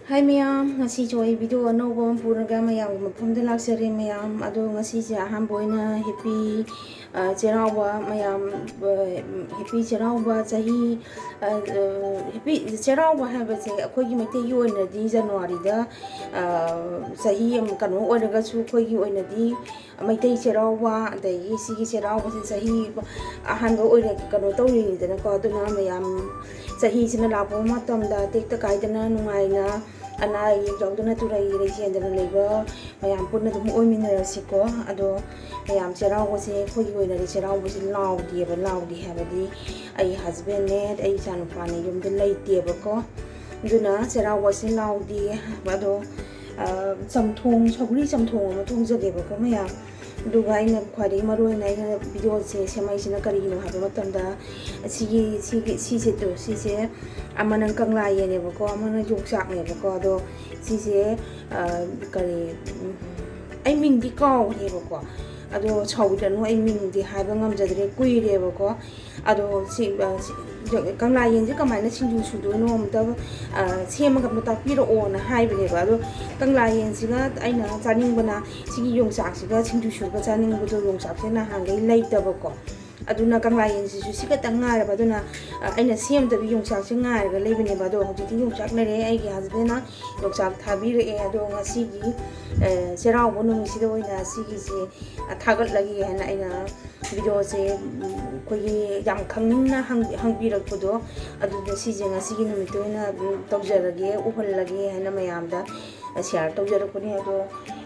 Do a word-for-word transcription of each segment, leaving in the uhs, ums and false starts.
ꯍꯥꯏ ꯃꯌꯥꯝ, ꯉꯁꯤꯁꯨ ꯑꯩ ꯚꯤꯗꯤꯑꯣ ꯑꯅꯧꯕ ꯑꯃ ꯄꯨꯔꯒ ꯃꯌꯥꯝꯒꯤ ꯃꯐꯝꯗ ꯂꯥꯛꯆꯔꯦ ꯃꯌꯥꯝ꯫ ꯑꯗꯣ ꯉꯁꯤꯁꯦ ꯑꯍꯥꯟꯕ ꯑꯣꯏꯅ ꯍꯦꯄꯤ, ꯑ, ꯆꯩꯔꯥꯎꯕ ꯃꯌꯥꯝ, ꯑ, ꯍꯦꯄꯤ ꯆꯩꯔꯥꯎꯕ ꯆꯍꯤ, ꯑ, ꯑ, ꯍꯦꯄꯤ ꯆꯩꯔꯥꯎꯕ ꯍꯥꯏꯕꯁꯦ ꯑꯩꯈꯣꯏꯒꯤ ꯃꯩꯇꯩꯒꯤ ꯑꯣꯏꯅꯗꯤ ꯖꯅꯋꯥꯔꯤꯗ, ꯑ, ꯆꯍꯤ ꯑꯃ ꯀꯩꯅꯣ ꯑꯣꯏꯔꯒꯁꯨ ꯑꯩꯈꯣꯏꯒꯤ ꯑꯣꯏꯅꯗꯤ ꯃꯩꯇꯩ ꯆꯩꯔꯥꯎꯕ, ꯑꯗꯒꯤ ꯁꯤꯒꯤ ꯆꯩꯔꯥꯎꯕꯁꯦ ꯆꯍꯤ ꯑꯍꯥꯟꯕ ꯑꯣꯏꯅ ꯀꯩꯅꯣ ꯇꯧꯔꯤꯅꯤꯗꯅꯀꯣ꯫ ꯑꯗꯨꯅ ꯃꯌꯥꯝ ꯆꯍꯤꯁꯤꯅ ꯂꯥꯛꯄ ꯃꯇꯝꯗ ꯇꯦꯛꯇ ꯀꯥꯏꯗꯅ ꯅꯨꯡꯉꯥꯏꯅ ꯑꯅꯥ ꯑꯌꯦꯛ ꯌꯥꯎꯗꯅ ꯇꯨꯔꯩ ꯂꯩꯁꯦꯟꯗꯅ ꯂꯩꯕ ꯃꯌꯥꯝ ꯄꯨꯟꯅ ꯑꯗꯨꯝ ꯑꯣꯏꯃꯤꯟꯅꯔꯁꯤꯀꯣ꯫ ꯑꯗꯣ ꯃꯌꯥꯝ ꯆꯩꯔꯥꯎꯕꯁꯦ ꯑꯩꯈꯣꯏꯒꯤ ꯑꯣꯏꯅꯗꯤ ꯆꯩꯔꯥꯎꯕꯁꯦ ꯂꯥꯎꯗꯦꯕ, ꯂꯥꯎꯗꯦ ꯍꯥꯏꯕꯗꯤ ꯑꯩ ꯍꯁꯕꯦꯟꯅꯦ ꯑꯩ ꯏꯆꯥꯅꯨꯄꯥꯅꯦ ꯌꯨꯝꯗ ꯂꯩꯇꯦꯕꯀꯣ꯫ ꯑꯗꯨꯅ ꯆꯩꯔꯥꯎꯕꯁꯦ ꯂꯥꯎꯗꯦ꯫ ꯑꯗꯣ, ꯑ, ꯆꯝꯊꯣꯡ, ꯁꯧꯒ꯭ꯔꯤ ꯆꯝꯊꯣꯡ ꯑꯃ ꯊꯣꯡꯖꯒꯦꯕꯀꯣ ꯃꯌꯥꯝ꯫ ꯑꯗꯨꯒ ꯑꯩꯅ ꯈ꯭ꯋꯥꯏꯗꯒꯤ ꯃꯔꯨ ꯑꯣꯏꯅ ꯑꯩꯅ ꯚꯤꯗꯤꯑꯣꯁꯦ ꯁꯦꯝꯃꯛꯏꯁꯤꯅ ꯀꯔꯤꯒꯤꯅꯣ ꯍꯥꯏꯕ ꯃꯇꯝꯗ, ꯁꯤꯒꯤ, ꯁꯤꯒꯤ, ꯁꯤꯁꯦ ꯇꯨ, ꯁꯤꯁꯦ ꯑꯃꯅ ꯀꯪꯂꯥ ꯌꯦꯟꯅꯦꯕꯀꯣ, ꯑꯃꯅ ꯌꯣꯡꯆꯥꯛꯅꯦꯕꯀꯣ꯫ ꯑꯗꯣ ꯁꯤꯁꯦ, ꯑ, ꯀꯔꯤ, ꯎꯝ, ꯑꯩ ꯃꯤꯡꯗꯤ ꯀꯥꯎꯈ꯭ꯔꯦꯕꯀꯣ꯫ ꯑꯗꯣ ꯁꯥꯎꯕꯤꯔꯅꯨ, ꯑꯩ ꯃꯤꯡꯗꯤ ꯍꯥꯏꯕ ꯉꯝꯖꯗ꯭ꯔꯦ, ꯀꯨꯏꯔꯦꯕꯀꯣ꯫ ꯑꯗꯣ ꯁꯤ, ꯑ, ꯁꯤ, ꯀꯪꯂꯥ ꯌꯦꯟꯁꯦ ꯀꯃꯥꯏꯅ ꯁꯤꯡꯖꯨ ꯁꯨꯗꯣꯏꯅꯣ ꯑꯝꯇ, ꯑ, ꯁꯦꯝꯃꯒ ꯑꯝꯇ ꯇꯥꯛꯄꯤꯔꯛꯑꯣꯅ ꯍꯥꯏꯕꯅꯦꯕ꯫ ꯑꯗꯣ ꯀꯪꯂꯥ ꯌꯦꯟꯁꯤꯒ ꯑꯩꯅ ꯆꯥꯅꯤꯡꯕꯅ ꯁꯤꯒꯤ ꯌꯣꯡꯆꯥꯛꯁꯤꯒ ꯁꯤꯡꯖꯨ ꯁꯨꯔꯒ ꯆꯥꯅꯤꯡꯕꯗꯣ, ꯌꯣꯡꯆꯥꯛꯁꯦ ꯅꯍꯥꯟꯈꯩ ꯂꯩꯇꯕꯀꯣ꯫ ꯑꯗꯨꯅ ꯀꯪꯂꯥ ꯌꯦꯟꯁꯤꯁꯨ ꯁꯤ ꯈꯛꯇꯪ ꯉꯥꯏꯔꯕ꯫ ꯑꯗꯨꯅ, ꯑ, ꯑꯩꯅ ꯁꯦꯝꯗꯕꯤ ꯌꯣꯡꯆꯥꯛꯁꯦ ꯉꯥꯏꯔꯒ ꯂꯩꯕꯅꯦꯕ꯫ ꯑꯗꯣ ꯍꯧꯖꯤꯛꯇꯤ ꯌꯣꯡꯆꯥꯛ ꯂꯩꯔꯦ꯫ ꯑꯩꯒꯤ ꯍꯁꯕꯦꯟꯅ ꯌꯣꯡꯆꯥꯛ ꯊꯥꯕꯤꯔꯛꯑꯦ꯫ ꯑꯗꯣ ꯉꯁꯤꯒꯤ, ꯑ, ꯆꯩꯔꯥꯎꯕ ꯅꯨꯃꯤꯠꯁꯤꯗ ꯑꯣꯏꯅ ꯁꯤꯒꯤꯁꯦ, ꯑ, ꯊꯥꯒꯠꯂꯒꯦ ꯍꯥꯏꯅ ꯑꯩꯅ ꯚꯤꯗꯤꯑꯣꯁꯦ, ꯎꯝ, ꯑꯩꯈꯣꯏꯒꯤ ꯌꯥꯝ ꯈꯪꯅꯤꯡꯅ ꯍꯪ-, ꯍꯪꯕꯤꯔꯛꯄꯗꯣ, ꯑꯗꯨꯗ ꯁꯤꯁꯦ ꯉꯁꯤꯒꯤ ꯅꯨꯃꯤꯠꯇ ꯑꯣꯏꯅ, ꯎꯝ, ꯇꯧꯖꯔꯒꯦ, ꯎꯍꯜꯂꯒꯦ ꯍꯥꯏꯅ ꯃꯌꯥꯝꯗ ꯁꯤꯌꯥꯔ ꯇꯧꯖꯔꯛꯄꯅꯦ꯫ ꯑꯗꯣ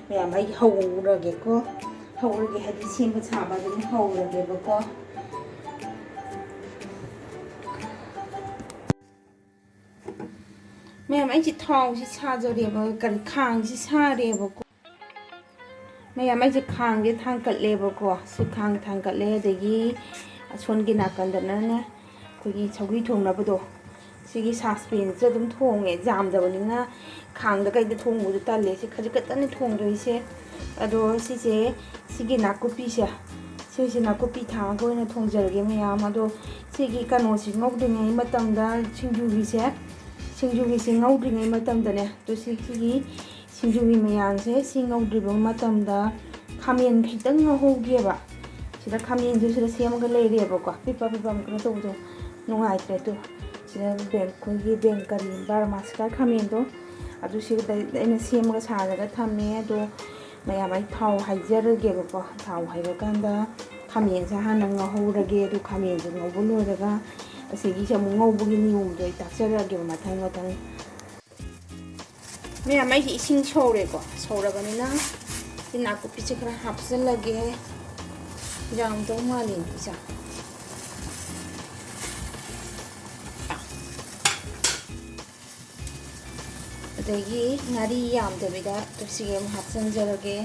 ꯃꯌꯥꯝ ꯑꯩ ꯍꯧꯔꯒꯦꯀꯣ꯫ ꯍꯧꯔꯒꯦ ꯍꯥꯏꯗꯤ ꯁꯦꯝꯕ ꯁꯥꯕ ꯑꯗꯨꯝ ꯍꯧꯔꯒꯦꯕꯀꯣ꯫ ꯃꯌꯥꯝ, ꯑꯩꯁꯦ ꯊꯥꯎꯁꯤ ꯁꯥꯖꯔꯦꯕ, ꯀꯔꯤ, ꯈꯥꯡꯁꯤ ꯁꯥꯔꯦꯕꯀꯣ꯫ ꯃꯌꯥꯝ, ꯑꯩꯁꯦ ꯈꯥꯡꯁꯦ ꯊꯥꯡꯀꯠꯂꯦꯕꯀꯣ꯫ ꯁꯤ ꯈꯥꯡ ꯊꯥꯡꯀꯠꯂꯦ, ꯑꯗꯒꯤ ꯑꯁꯣꯟꯒꯤ ꯅꯥꯀꯟꯗꯅꯅꯦ ꯑꯩꯈꯣꯏꯒꯤ ꯁꯧꯒ꯭ꯔꯤ ꯊꯣꯡꯅꯕꯗꯣ, ꯁꯤꯒꯤ ꯁꯥꯁꯄꯦꯟꯁꯤꯗ ꯑꯗꯨꯝ ꯊꯣꯡꯉꯦ꯫ ꯌꯥꯝꯗꯕꯅꯤꯅ ꯈꯥꯡꯗ ꯀꯩꯗ ꯊꯣꯡꯕꯗꯣ ꯇꯜꯂꯦ꯫ ꯁꯤ ꯈꯖꯤꯛ ꯈꯛꯇꯅꯤ ꯊꯣꯡꯗꯣꯏꯁꯦ꯫ ꯑꯗꯣ ꯁꯤꯁꯦ, ꯁꯤꯒꯤ ꯅꯥꯀꯨꯞꯄꯤꯁꯦ, ꯁꯤꯁꯦ ꯅꯥꯀꯨꯞꯄꯤ ꯊꯥꯛꯑꯒ ꯑꯣꯏꯅ ꯊꯣꯡꯖꯔꯒꯦ ꯃꯌꯥꯝ꯫ ꯑꯗꯣ ꯁꯤꯒꯤ ꯀꯩꯅꯣꯁꯤ ꯉꯧꯗ꯭ꯔꯤꯉꯩ ꯃꯇꯝꯗ ꯁꯤꯡꯖꯨꯒꯤꯁꯦ, ꯁꯤꯡꯖꯨꯒꯤꯁꯤ ꯉꯧꯗ꯭ꯔꯤꯉꯩ ꯃꯇꯝꯗꯅꯦ, ꯑꯗꯨ ꯁꯤ, ꯁꯤꯒꯤ ꯁꯤꯡꯖꯨꯒꯤ ꯃꯌꯥꯟꯁꯦ ꯁꯤ ꯉꯧꯗ꯭ꯔꯤꯕ ꯃꯇꯝꯗ ꯈꯥꯃꯦꯟ ꯈꯤꯇꯪ ꯉꯧꯍꯧꯒꯦꯕ꯫ ꯁꯤꯗ ꯈꯥꯃꯦꯟꯁꯨ ꯁꯤꯗ ꯁꯦꯝꯃꯒ ꯂꯩꯔꯦꯕꯀꯣ꯫ ꯄꯤꯛꯄ ꯄꯤꯛꯄ ꯑꯃ ꯀꯩꯅꯣ ꯇꯧꯕꯗꯣ ꯅꯨꯡꯉꯥꯏꯇ꯭ꯔꯦ꯫ ꯑꯗꯨ ꯁꯤꯗ ꯕꯦꯡ-, ꯑꯩꯈꯣꯏꯒꯤ ꯕꯦꯡ ꯀꯔꯤ, ꯕꯥꯔꯃꯥꯁꯤꯀꯥ ꯈꯥꯃꯦꯟꯗꯣ, ꯑꯗꯨ ꯁꯤꯗ ꯑꯩꯅ ꯁꯦꯝꯃꯒ ꯁꯥꯍꯜꯂꯒ ꯊꯝꯃꯦ꯫ ꯑꯗꯣ ꯃꯌꯥꯝ, ꯑꯩ ꯊꯥꯎ ꯍꯩꯖꯔꯒꯦꯕꯀꯣ꯫ ꯊꯥꯎ ꯍꯩꯕ ꯀꯥꯟꯗ ꯈꯥꯃꯦꯟꯁꯦ ꯍꯥꯟꯅ ꯉꯧꯍꯧꯔꯒꯦ꯫ ꯑꯗꯨ ꯈꯥꯃꯦꯟꯁꯦ ꯉꯧꯕ ꯂꯣꯏꯔꯒ ꯑꯁꯤꯒꯤꯁꯦ ꯑꯃꯨꯛ ꯉꯧꯕꯒꯤ ꯅꯤꯌꯣꯝꯗꯣ ꯑꯩ ꯇꯥꯛꯆꯔꯛꯑꯒꯦꯕ ꯃꯊꯪ ꯃꯊꯪ꯫ ꯃꯌꯥꯝ, ꯑꯩꯁꯦ ꯏꯁꯤꯡ ꯁꯧꯔꯦꯀꯣ꯫ ꯁꯧꯔꯕꯅꯤꯅ ꯁꯤ ꯅꯥꯀꯨꯞꯄꯤꯁꯦ ꯈꯔ ꯍꯥꯞꯆꯤꯜꯂꯒꯦ꯫ ꯌꯥꯝꯗꯧ ꯃꯥꯜꯂꯦ ꯏꯆꯥ꯫ ꯑꯗꯒꯤ ꯉꯥꯔꯤ ꯌꯥꯝꯗꯕꯤꯗ ꯇꯨꯞꯁꯤꯒꯦ ꯑꯃ ꯍꯥꯞꯆꯤꯟꯖꯔꯒꯦ꯫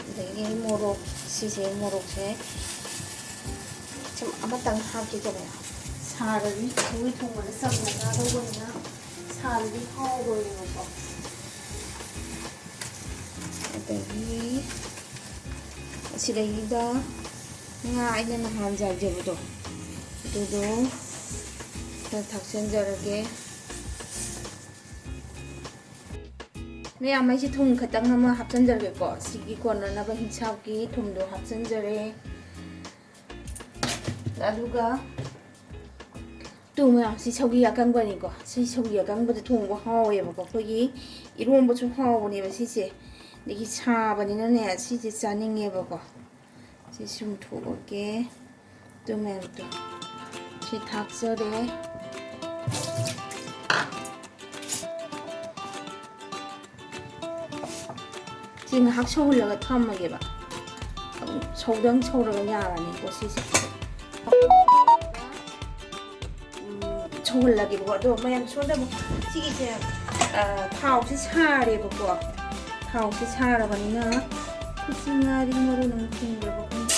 ꯑꯗꯒꯤ ꯃꯣꯔꯣꯛ, ꯁꯤꯁꯦ ꯃꯣꯔꯣꯛꯁꯦ ꯁꯨꯝ ꯑꯃꯇꯪ ꯍꯥꯞꯀꯦ ꯇꯧꯕ꯫ ꯁꯥꯔꯗꯤ ꯁꯧꯒ꯭ꯔꯤ ꯊꯣꯡꯕꯗ ꯆꯝꯅ ꯆꯥꯗꯧꯕꯅꯤꯅ ꯁꯥꯔꯗꯤ ꯍꯥꯎꯔꯣꯏꯕꯀꯣ꯫ ꯑꯗꯒꯤ ꯑꯁꯤꯗꯩꯗ ꯉꯥ ꯑꯩꯅ ꯅꯍꯥꯟ ꯌꯥꯏꯖꯕꯗꯣ ꯑꯗꯨꯗꯣ ꯈꯔ ꯊꯥꯛꯆꯟꯖꯔꯒꯦ꯫ ꯃꯌꯥꯝ, ꯑꯩꯁꯦ ꯊꯨꯝ ꯈꯛꯇꯪ ꯑꯃ ꯍꯥꯞꯆꯤꯟꯖꯔꯒꯦꯀꯣ꯫ ꯁꯤꯒꯤ ꯀꯣꯟꯅꯅꯕ ꯍꯤꯡꯁꯥꯞꯀꯤ ꯊꯨꯝꯗꯣ ꯍꯥꯞꯆꯤꯟꯖꯔꯦ꯫ ꯑꯗꯨꯒ ꯇꯨ ꯃꯌꯥꯝ, ꯁꯤ ꯁꯧꯒ꯭ꯔꯤ ꯑꯀꯪꯕꯅꯤꯀꯣ꯫ ꯁꯤ ꯁꯧꯒ꯭ꯔꯤ ꯑꯀꯪꯕꯗ ꯊꯣꯡꯕ ꯍꯥꯎꯋꯦꯕꯀꯣ꯫ ꯑꯩꯈꯣꯏꯒꯤ ꯏꯔꯣꯝꯕꯁꯨ ꯍꯥꯎꯕꯅꯦꯕ ꯁꯤꯁꯦ꯫ ꯑꯗꯒꯤ ꯁꯥꯕꯅꯤꯅꯅꯦ, ꯁꯤꯁꯦ ꯆꯥꯅꯤꯡꯉꯦꯕꯀꯣ꯫ ꯁꯤ ꯁꯨꯝ ꯊꯣꯛꯑꯒꯦ꯫ ꯇꯨ ꯃꯌꯥꯝꯗꯣ ꯁꯤ ꯊꯥꯛꯆꯔꯦ꯫ ꯁꯤ ꯉꯥꯏꯍꯥꯛ ꯁꯧꯍꯜꯂꯒ ꯊꯝꯃꯒꯦꯕ꯫ ꯑꯗꯨꯝ ꯁꯧꯗꯪ ꯁꯧꯔꯒ ꯌꯥꯔꯅꯤꯀꯣ ꯁꯤꯁꯦ꯫ ꯎꯝ, ꯁꯧꯍꯜꯂꯒꯦꯕꯀꯣ꯫ ꯑꯗꯣ ꯃꯌꯥꯝ ꯁꯣꯝꯗ ꯑꯃꯨꯛ ꯁꯤꯒꯤꯁꯦ, ꯑ, ꯊꯥꯎꯁꯦ ꯁꯥꯔꯦꯕꯀꯣ꯫ ꯊꯥꯎꯁꯦ ꯁꯥꯔꯕꯅꯤꯅ ꯁꯤ ꯉꯥꯔꯤ ꯃꯔꯨ ꯅꯨꯡ ꯊꯤꯡꯗ꯭ꯔꯕ ꯈꯪꯗꯦ꯫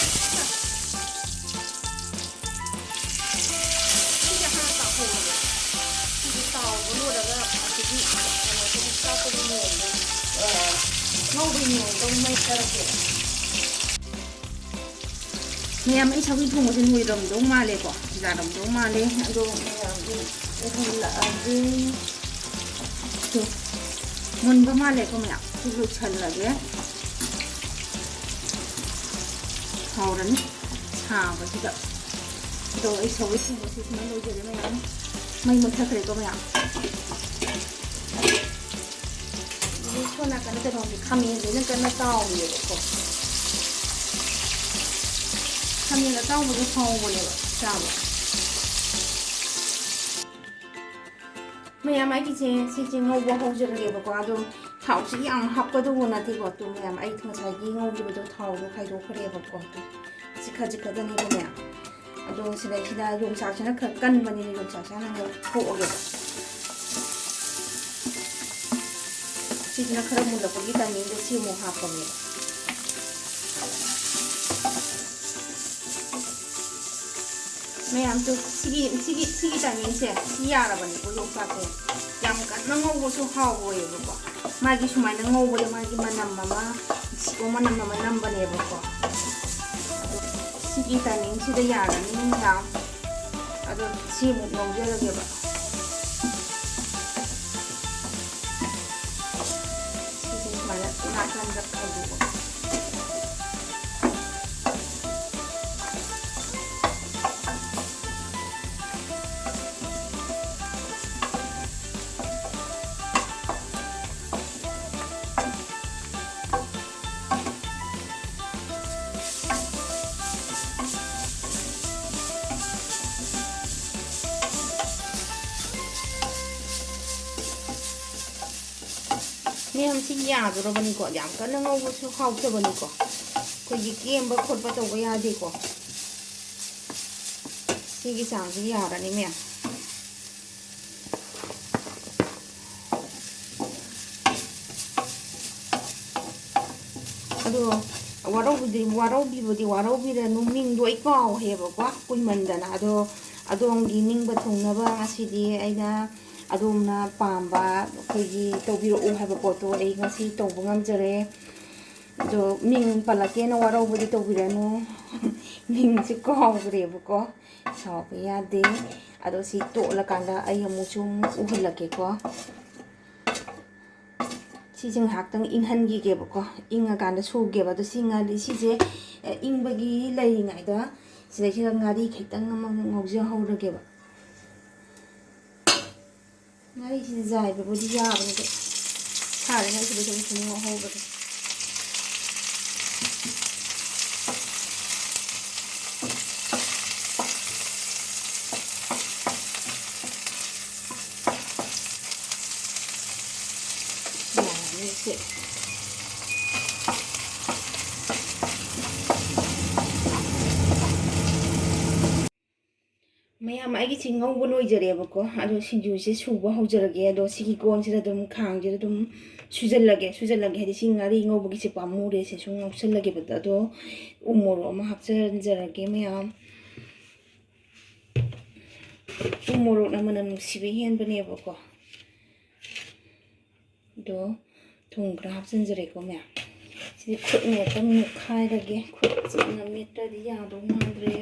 ꯁꯤꯁꯦ ꯍꯥꯟꯅ ꯇꯥꯎꯍꯧꯔꯒꯦ꯫ ꯁꯤꯁꯦ ꯇꯥꯎꯕ ꯂꯣꯏꯔꯒ ꯑꯁꯤꯒꯤ ꯀꯩꯅꯣꯁꯦ ꯑꯃꯨꯛ ꯆꯥꯛꯄꯒꯤ ꯃꯑꯣꯡꯗ, ꯑ, ꯉꯧꯕꯒꯤ ꯃꯑꯣꯡꯗ ꯑꯃꯨꯛ ꯃꯩ ꯊꯥꯔꯛꯀꯦꯕ꯫ ꯃꯌꯥꯝ, ꯑꯩ ꯁꯧꯒ꯭ꯔꯤ ꯊꯣꯡꯕꯁꯦ ꯂꯣꯏꯔꯝꯗꯧ ꯃꯥꯜꯂꯦꯀꯣ, ꯌꯥꯔꯝꯗꯧ ꯃꯥꯜꯂꯦ꯫ ꯑꯗꯣ ꯃꯌꯥꯝꯒꯤ ꯎꯍꯜꯂꯛꯑꯒꯦ꯫ ꯁꯦ, ꯃꯨꯟꯕ ꯃꯥꯜꯂꯦꯀꯣ ꯃꯌꯥꯝ꯫ ꯁꯤ ꯂꯣꯏꯁꯜꯂꯒꯦ꯫ ꯍꯥꯎꯔꯅꯤ ꯁꯥꯕꯁꯤꯗ꯫ ꯑꯗꯣ ꯑꯩ ꯁꯧꯒ꯭ꯔꯤ ꯊꯣꯡꯕꯁꯤ ꯁꯨꯃꯥꯏꯅ ꯂꯣꯏꯖꯔꯦ ꯃꯌꯥꯝ꯫ ꯃꯩ ꯃꯨꯠꯊꯠꯈ꯭ꯔꯦꯀꯣ ꯃꯌꯥꯝ꯫ ꯑꯗꯩ ꯁꯣꯝ ꯅꯥꯀꯟꯗ ꯀꯩꯅꯣꯁꯦ, ꯈꯥꯃꯦꯟꯁꯤꯅ ꯀꯟꯅ ꯇꯥꯎꯔꯤꯑꯕꯀꯣ꯫ ꯈꯥꯃꯦꯟ ꯑꯇꯥꯎꯕꯗꯣ ꯍꯥꯎꯕꯅꯦꯕ ꯆꯥꯕ꯫ ꯃꯌꯥꯝ, ꯑꯩꯒꯤꯁꯦ ꯁꯤꯁꯦ ꯉꯧꯕ ꯍꯧꯖꯔꯒꯦꯕꯀꯣ꯫ ꯑꯗꯣ ꯊꯥꯎꯁꯤ ꯌꯥꯝ ꯍꯥꯞꯀꯗꯧꯕ ꯅꯠꯇꯦꯀꯣ꯫ ꯑꯗꯣ ꯃꯌꯥꯝ, ꯑꯩ ꯉꯁꯥꯏꯒꯤ ꯉꯧꯈꯤꯕꯗꯣ ꯊꯥꯎꯗꯣ ꯈꯥꯏꯗꯣꯛꯈ꯭ꯔꯦꯕꯀꯣ꯫ ꯑꯗꯣ ꯁꯤ ꯈꯖꯤꯛ ꯈꯛꯇꯅꯦꯕ ꯃꯌꯥꯝ꯫ ꯑꯗꯣ ꯁꯤꯗꯩꯁꯤꯗ ꯌꯣꯡꯆꯥꯛꯁꯤꯅ ꯈꯔ ꯀꯟꯕꯅꯤꯅ ꯌꯣꯡꯆꯥꯛꯁꯤꯅ ꯍꯥꯟꯅ ꯂꯧꯊꯣꯛꯑꯒꯦꯕ꯫ ꯁꯤꯁꯤꯅ ꯈꯔ ꯃꯨꯜꯂꯛꯄꯒꯤ timingꯗ ꯁꯤ ꯑꯃꯨꯛ ꯍꯥꯞꯄꯒꯦꯕ꯫ ꯃꯌꯥꯝꯁꯨ ꯁꯤꯒꯤ, ꯁꯤꯒꯤ, ꯁꯤꯒꯤ timingꯁꯦ ꯁꯤ ꯌꯥꯔꯕꯅꯤꯀꯣ ꯌꯣꯡꯆꯥꯛꯁꯦ꯫ ꯌꯥꯝ ꯀꯟꯅ ꯉꯧꯕꯁꯨ ꯍꯥꯎꯔꯣꯏꯌꯦꯕꯀꯣ꯫ ꯃꯥꯒꯤ ꯁꯨꯃꯥꯏꯅ ꯉꯧꯕꯗ ꯃꯥꯒꯤ ꯃꯅꯝ ꯑꯃ, ꯅꯨꯡꯁꯤꯕ ꯃꯅꯝ ꯑꯃ ꯅꯝꯕꯅꯦꯕꯀꯣ꯫ ꯑꯗꯣ ꯁꯤꯒꯤ timingꯁꯤꯗ ꯌꯥꯔꯅꯤ ꯃꯌꯥꯝ꯫ ꯑꯗꯣ ꯁꯤ ꯑꯃꯨꯛ ꯉꯧꯖꯔꯒꯦꯕ꯫ ꯁꯤꯁꯦ ꯁꯨꯃꯥꯏꯅ ꯅꯥꯀꯟꯗ ꯈꯥꯏꯗꯣꯛꯑꯣ꯫ ꯃꯌꯥꯝꯁꯤ ꯌꯥꯗꯣꯔꯕꯅꯤꯀꯣ꯫ ꯌꯥꯝ ꯀꯟꯅ ꯉꯧꯕꯁꯨ ꯍꯥꯎꯇꯕꯅꯤꯀꯣ꯫ ꯑꯩꯈꯣꯏꯒꯤ ꯀꯦꯝꯕ ꯈꯣꯠꯄ ꯇꯧꯕ ꯌꯥꯗꯦꯀꯣ꯫ ꯁꯤꯒꯤ ꯆꯥꯡꯁꯤ ꯌꯥꯔꯅꯤ ꯃꯌꯥꯝ꯫ ꯑꯗꯣ ꯋꯥꯔꯧꯕꯤꯗꯤ, ꯋꯥꯔꯧꯕꯤꯕꯗꯤ ꯋꯥꯔꯧꯕꯤꯔꯅꯨ, ꯃꯤꯡꯗꯣ ꯑꯩ ꯀꯥꯎꯈ꯭ꯔꯦꯕꯀꯣ ꯀꯨꯏꯃꯟꯗꯅ꯫ ꯑꯗꯣ ꯑꯗꯣꯝꯒꯤ ꯅꯤꯡꯕ ꯊꯨꯡꯅꯕ ꯉꯁꯤꯗꯤ ꯑꯩꯅ ꯑꯗꯣꯝꯅ ꯄꯥꯝꯕ ꯑꯩꯈꯣꯏꯒꯤ ꯇꯧꯕꯤꯔꯛꯎ ꯍꯥꯏꯕ ꯄꯣꯠꯇꯣ ꯑꯩ ꯉꯁꯤ ꯇꯧꯕ ꯉꯝꯖꯔꯦ꯫ ꯑꯗꯣ ꯃꯤꯡ ꯄꯜꯂꯛꯀꯦꯅ ꯋꯥꯔꯧꯕꯗꯤ ꯇꯧꯕꯤꯔꯅꯨ꯫ ꯃꯤꯡꯁꯦ ꯀꯥꯎꯈ꯭ꯔꯦꯕꯀꯣ꯫ ꯁꯥꯎꯕ ꯌꯥꯗꯦ꯫ ꯑꯗꯣ ꯁꯤ ꯇꯣꯠꯂꯀꯥꯟꯗ ꯑꯩ ꯑꯃꯨꯛꯁꯨ ꯑꯃꯨꯛ ꯎꯍꯜꯂꯛꯀꯦꯀꯣ꯫ ꯁꯤꯁꯦ ꯉꯥꯏꯍꯥꯛꯇꯪ ꯏꯪꯍꯟꯈꯤꯒꯦꯕꯀꯣ꯫ ꯏꯪꯉꯀꯥꯟꯗ ꯁꯨꯒꯦꯕ꯫ ꯑꯗꯣ ꯁꯤ ꯉꯥꯔꯤ, ꯁꯤꯁꯦ, ꯑ, ꯏꯪꯕꯒꯤ ꯂꯩꯔꯤꯉꯩꯗ ꯁꯤꯗꯩꯁꯤꯗ ꯉꯥꯔꯤ ꯈꯤꯇꯪ ꯑꯃꯃꯨꯛ ꯉꯧꯖꯍꯧꯔꯒꯦꯕ꯫ ꯉꯥꯔꯤꯁꯤꯗꯤ ꯌꯥꯏꯕꯕꯨꯗꯤ ꯌꯥꯕꯅꯤꯗ, ꯁꯥꯔꯤꯉꯩꯁꯤꯗ ꯁꯨꯝ ꯁꯨꯝ ꯉꯧꯍꯧꯕꯗꯣ꯫ ꯌꯥꯔꯅꯤ ꯁꯤ꯫ ꯃꯌꯥꯝ, ꯑꯩꯒꯤꯁꯤ ꯉꯧꯕ ꯂꯣꯏꯖꯔꯦꯕꯀꯣ꯫ ꯑꯗꯣ ꯁꯤꯡꯖꯨꯁꯦ ꯁꯨꯕ ꯍꯧꯖꯔꯒꯦ꯫ ꯑꯗꯣ ꯁꯤꯒꯤ ꯀꯣꯟꯁꯤꯗ ꯑꯗꯨꯝ, ꯈꯥꯡꯁꯤꯗ ꯑꯗꯨꯝ ꯁꯨꯖꯜꯂꯒꯦ, ꯁꯨꯖꯜꯂꯒꯦ꯫ ꯍꯥꯏꯗꯤ ꯁꯤ ꯉꯥꯔꯤ ꯉꯧꯕꯒꯤꯁꯦ ꯄꯥꯝꯃꯨꯔꯦ, ꯁꯤ ꯁꯨꯝ ꯉꯧꯁꯜꯂꯒꯦꯕ꯫ ꯑꯗꯣ ꯎ ꯃꯣꯔꯣꯛ ꯑꯃ ꯍꯥꯞꯆꯤꯟꯖꯔꯒꯦ ꯃꯌꯥꯝ꯫ ꯎ ꯃꯣꯔꯣꯛꯅ ꯃꯅꯝ ꯅꯨꯡꯁꯤꯕ ꯍꯦꯟꯕꯅꯦꯕꯀꯣ꯫ ꯑꯗꯣ ꯊꯨꯝ ꯈꯔ ꯍꯥꯞꯆꯤꯟꯖꯔꯦꯀꯣ ꯃꯌꯥꯝ꯫ ꯁꯤꯗꯤ ꯈꯨꯠꯅ ꯍꯦꯛꯇ ꯃꯦꯠꯈꯥꯏꯔꯒꯦ꯫ ꯈꯨꯠꯁꯤꯅ ꯃꯦꯠꯇ꯭ꯔꯗꯤ ꯌꯥꯗꯧ ꯃꯥꯟꯗ꯭ꯔꯦ꯫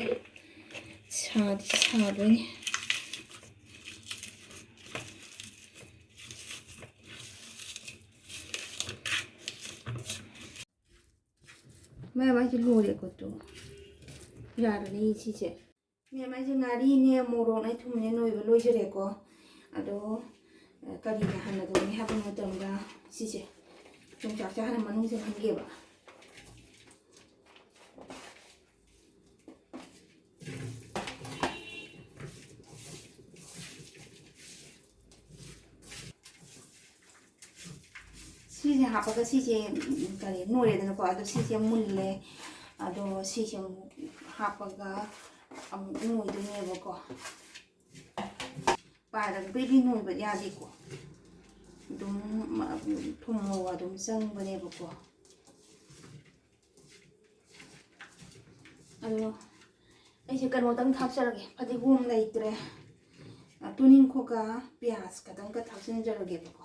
ꯁꯥꯗꯤ ꯁꯥꯗꯣꯏꯅꯦ꯫ ꯃꯌꯥꯝ, ꯑꯩꯁꯦ ꯂꯣꯏꯔꯦꯀꯣ꯫ ꯇꯨ ꯌꯥꯔꯅꯤ ꯁꯤꯁꯦ꯫ ꯃꯌꯥꯝ, ꯑꯩꯁꯦ ꯉꯥꯔꯤꯅꯦ, ꯃꯣꯔꯣꯛꯅꯦ, ꯊꯨꯝꯅꯦ ꯅꯣꯏꯕ ꯂꯣꯏꯖꯔꯦꯀꯣ꯫ ꯑꯗꯣ, ꯑ, ꯀꯔꯤꯅ ꯍꯥꯟꯅꯗꯧꯅꯤ ꯍꯥꯏꯕ ꯃꯇꯝꯗ ꯁꯤꯁꯦ, ꯌꯣꯡꯆꯥꯛꯁꯦ ꯍꯥꯟꯅ ꯃꯅꯨꯡ ꯆꯪꯍꯟꯒꯦꯕ꯫ ꯁꯤꯁꯦ ꯍꯥꯞꯄꯒ ꯁꯤꯁꯦ, ꯎꯝ, ꯀꯔꯤ, ꯅꯣꯏꯔꯦꯗꯅꯀꯣ꯫ ꯑꯗꯣ ꯁꯤꯁꯦ ꯃꯨꯜꯂꯦ꯫ ꯑꯗꯣ ꯁꯤꯁꯦ ꯑꯃꯨꯛ ꯍꯥꯞꯄꯒ ꯑꯃꯨꯛ ꯅꯣꯏꯗꯣꯏꯅꯦꯕꯀꯣ꯫ ꯄꯥꯏꯔꯒ ꯕ꯭ꯔꯤ ꯕ꯭ꯔꯤ ꯅꯣꯏꯕ ꯌꯥꯗꯦꯀꯣ꯫ ꯑꯗꯨꯝ, ꯃ-, ꯊꯨꯝ ꯃꯣꯔꯣꯛ ꯑꯗꯨꯝ ꯆꯪꯕꯅꯦꯕꯀꯣ꯫ ꯑꯗꯣ ꯑꯩꯁꯦ ꯀꯩꯅꯣꯗꯪ ꯊꯥꯛꯆꯔꯒꯦ, ꯐꯗꯤꯒꯣꯝ ꯂꯩꯇ꯭ꯔꯦ꯫ ꯑ, ꯇꯨꯅꯤꯡꯈꯣꯛꯀ ꯄꯤꯌꯥꯁ ꯈꯛꯇꯪꯒ ꯊꯥꯛꯆꯤꯟꯖꯔꯒꯦꯕꯀꯣ꯫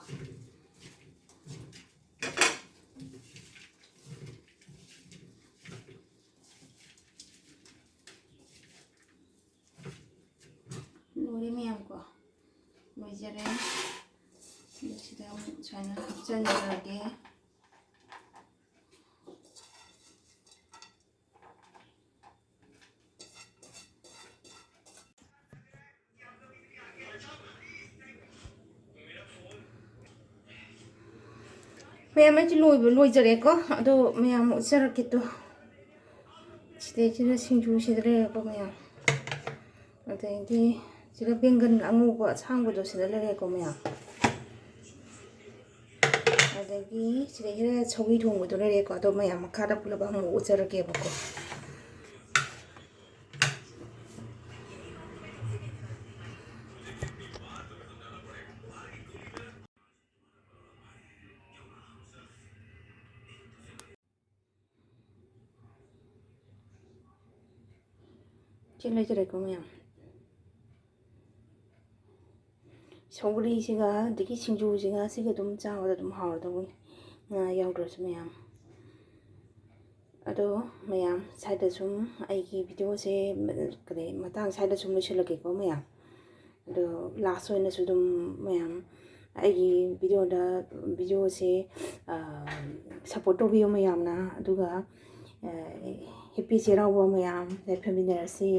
ꯂꯩꯖꯔꯦ꯫ ꯁꯤꯗ ꯑꯃꯨꯛ ꯁꯨꯃꯥꯏꯅ ꯍꯥꯞꯆꯤꯟꯖꯔꯒꯦ꯫ ꯃꯌꯥꯝ, ꯑꯩꯁꯦ ꯂꯣꯏꯕ ꯂꯣꯏꯖꯔꯦꯀꯣ꯫ ꯑꯗꯣ ꯃꯌꯥꯝ ꯎꯠꯆꯔꯛꯀꯦ ꯇꯨ꯫ ꯁꯤꯗꯩꯁꯤꯗ ꯁꯤꯡꯖꯨꯁꯤꯗ ꯂꯩꯔꯦꯀꯣ ꯃꯌꯥꯝ꯫ ꯑꯗꯩꯗꯤ ꯁꯤꯗ ꯕꯦꯡꯒꯟ ꯑꯉꯧꯕ ꯑꯁꯥꯡꯕꯗꯣ ꯁꯤꯗ ꯂꯩꯔꯦꯀꯣ ꯃꯌꯥꯝ꯫ ꯑꯗꯒꯤ ꯁꯤꯗꯩꯁꯤꯗ ꯁꯧꯒ꯭ꯔꯤ ꯊꯣꯡꯕꯗꯣ ꯂꯩꯔꯦꯀꯣ꯫ ꯑꯗꯣ ꯃꯌꯥꯝ ꯃꯈꯥꯗ ꯄꯨꯂꯞ ꯑꯃꯨꯛ ꯎꯠꯆꯔꯛꯀꯦꯕꯀꯣ꯫ ꯁꯤ ꯂꯩꯖꯔꯦꯀꯣ ꯃꯌꯥꯝ꯫ ꯁꯧꯒ꯭ꯔꯤꯁꯤꯒ ꯑꯗꯒꯤ ꯁꯤꯡꯖꯨꯁꯤꯒ ꯁꯤꯒ ꯑꯗꯨꯝ ꯆꯥꯕꯗ ꯑꯗꯨꯝ ꯍꯥꯎꯔꯗꯧꯕꯅꯤ, ꯉꯥ ꯌꯥꯎꯗ꯭ꯔꯁꯨ ꯃꯌꯥꯝ꯫ ꯑꯗꯣ ꯃꯌꯥꯝ, ꯁ꯭ꯋꯥꯏꯗ ꯁꯨꯝ ꯑꯩꯒꯤ ꯚꯤꯗꯤꯑꯣꯁꯦ, ꯀꯔꯤ, ꯃꯇꯥꯡ ꯁ꯭ꯋꯥꯏꯗ ꯁꯨꯝ ꯂꯣꯏꯁꯤꯜꯂꯒꯦꯀꯣ ꯃꯌꯥꯝ꯫ ꯑꯗꯣ ꯂꯥꯁ ꯑꯣꯏꯅꯁꯨ ꯑꯗꯨꯝ ꯃꯌꯥꯝ ꯑꯩꯒꯤ ꯚꯤꯗꯤꯑꯣꯗ, ꯚꯤꯗꯤꯑꯣꯁꯦ, ꯑ, ꯁꯞꯄꯣꯔꯠ ꯇꯧꯕꯤꯌꯨ ꯃꯌꯥꯝꯅ꯫ ꯑꯗꯨꯒ, ꯑ, ꯍꯦꯄꯤ ꯆꯩꯔꯥꯎꯕ ꯃꯌꯥꯝ, ꯌꯥꯏꯐꯃꯤꯟꯅꯔꯁꯤ꯫